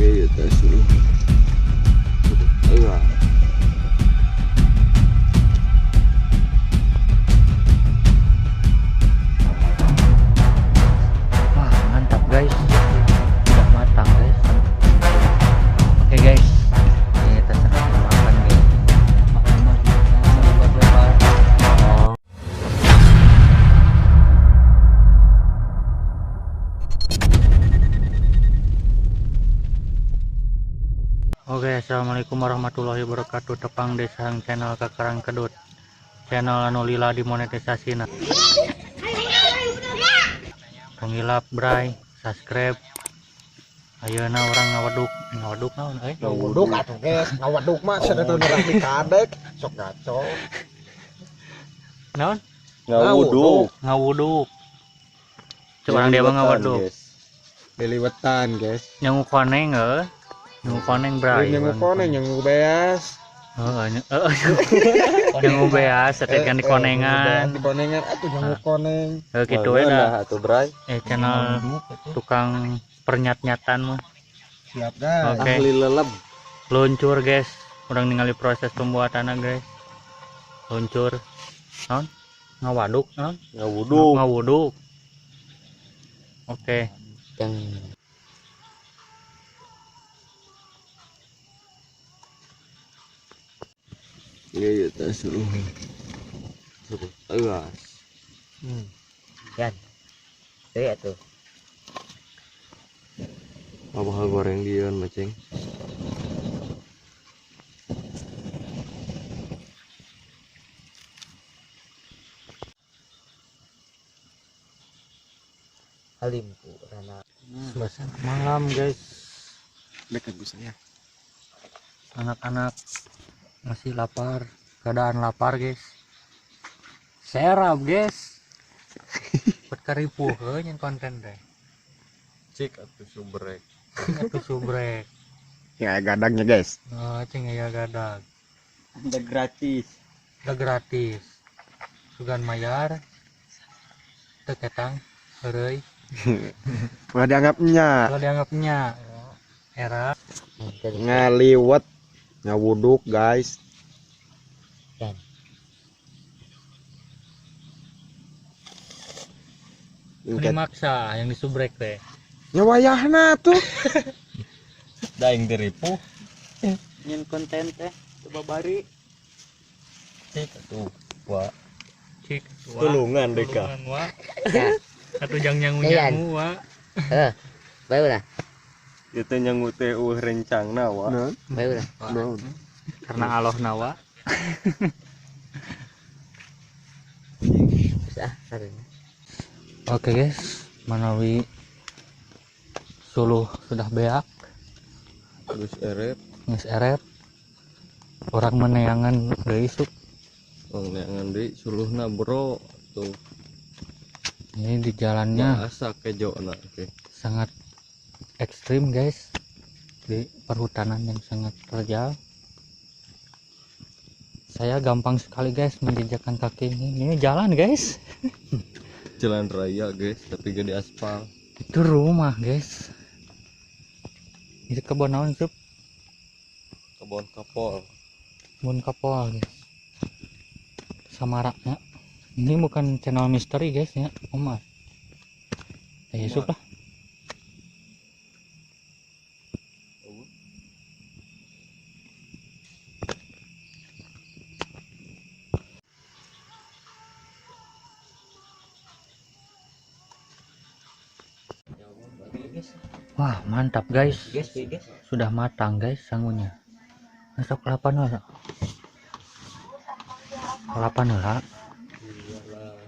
Iya tes dulu. Ayo. Wah, mantap guys. Sudah matang guys. Oke guys, kita saatnya makan guys. Makan lebar-lebar. Oh. Oke, assalamualaikum warahmatullahi wabarakatuh. Tepang desa channel Kakarang Kedut, channel anu lila dimonetisasi. Nah, pengilap bray, subscribe. Ayeuna urang ngawaduk, ngawaduk naon euy? Ngawaduk atuh guys, ngawaduk mah cenah teu nyerah di kadek, sok ngaco. Naon? Ngawuduk. Ngawuduk. Cuk urang dia ngawaduk. Liliwetan guys. Nyangu koneng heuh. Nyangu koneng bray. Nyangu koneng, nyangu beas. Heeh, nyangu beas, satekan di konengan. Di konengan atuh nyangu koneng. Heuh kitu we dah. Atuh bray. Channel tukang pernyat-nyatan mah. Siap guys. Oke. Ahli leleb. Luncur guys, urang ningali proses pembuatannya guys. Luncur. Naon? Ngawaduk naon? Ngawuduk. Ngawuduk. Oke. Iya tes dulu. Ayo. Yan. Iya tuh. Apa hal goreng dia maceng? Halimpu rana. Suasana malam guys. Dekat gue saya. Anak-anak masih lapar, keadaan lapar guys. Serap guys. Buat karipu heuh nyen konten teh. Cik atuh subrek. Atuh subrek. Ya gadangnya guys. Oh, cing aya gadag. Udah gratis. Udah gratis. Sugan mayar. Teu ketang heureuy. Ulah dianggapnya. Ulah dianggapnya. Era ngaliwet ngawuduk guys. Yan. Ini maksa yang disubrek teh. Nya wayahna tuh. Daing diripuh. Nyen konten teh coba bari. Cik atuh wa. Cik wa. Tulungan deh ka. Tulungan wa. Atuh jang nyangu-nyangu wa. Heeh. Bae ulah. Ieu teh nyangu teh eueuh rencangna wa. Bae ulah. Karena Allah nawa. Oke guys, manawi suluh sudah beak, geus eret, geus eret. Orang meneangan deui sup. Orang neangan deui suluhna bro tuh. Ini di jalannya asa kejona oke. Sangat ekstrim guys, di perhutanan yang sangat terjal. Saya gampang sekali guys menjejakkan kaki ini. Ini jalan guys. Jalan raya guys, tapi gak di aspal. Itu rumah guys. Itu kebun naon sup? Kebun kapol. Kebun kapol guys. Samaraknya. Ini bukan channel misteri guys ya, Omar. Ya Yusuf lah. Wah, mantap guys. Sudah matang guys sangunya. Masuk 8 lah. 8 lah.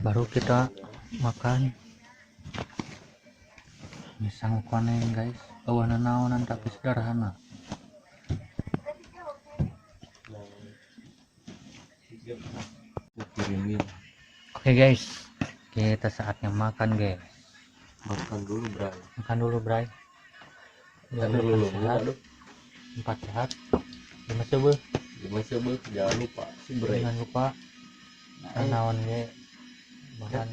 Baru kita makan. Ini sangu koneng guys. Awana naonan tapi sederhana. Oke guys, kita saatnya makan guys. Makan dulu bray. Makan dulu bray. Makan dulu, sehat. 4 sehat, 5 seubeuh. 5 seubeuh, jangan lupa subrek. Jangan lupa. Nanaon ge bahan.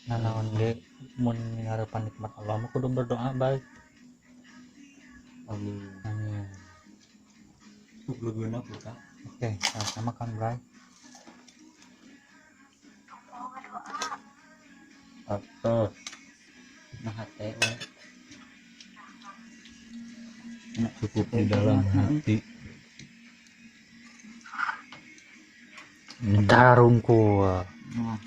Nanaon ge mun ngarepan nikmat Allah mah kudu berdoa bae. Amin. Amin. Legeuna puta. Oke, sama kan Bray. Atos. Nah hate we. Cukup di dalam hati. Tarungkul. Nah.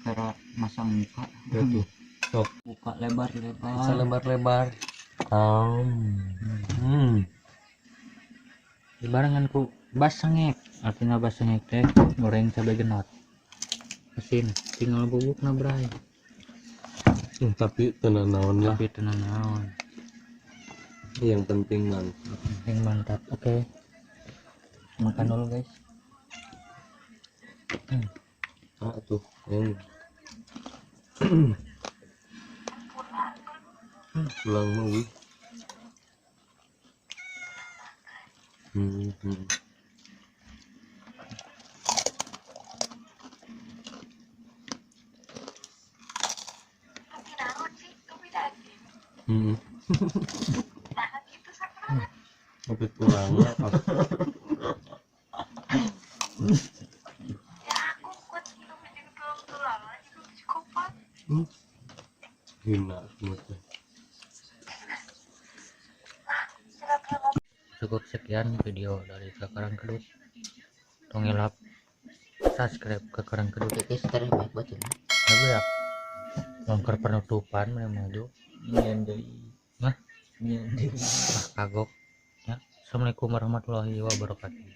Cara masang muka. Ya tuh. Sok. Buka lebar-lebar. Bisa lebar-lebar. Dibarengan ku basengek. Artinya basengek teh goreng cabai genot. Asin, tinggal bubuk na Bray. Tapi tenan naon lah. Tapi tenan naon. Yang penting mantap. Yang mantap. Oke. Makan dulu guys. Ah tuh. Yang pulang mau wih. Tapi pulang apa? Hina semua teh. Cukup sekian video dari Kakarang Kedut. Tong hilap subscribe Kakarang Kedut. Itu setelah baik buat ini. Tapi ya, bongkar penutupan mana maju. Nyian deui. Hah? Nyian deui. Ah, kagok. Ya. Assalamualaikum warahmatullahi wabarakatuh.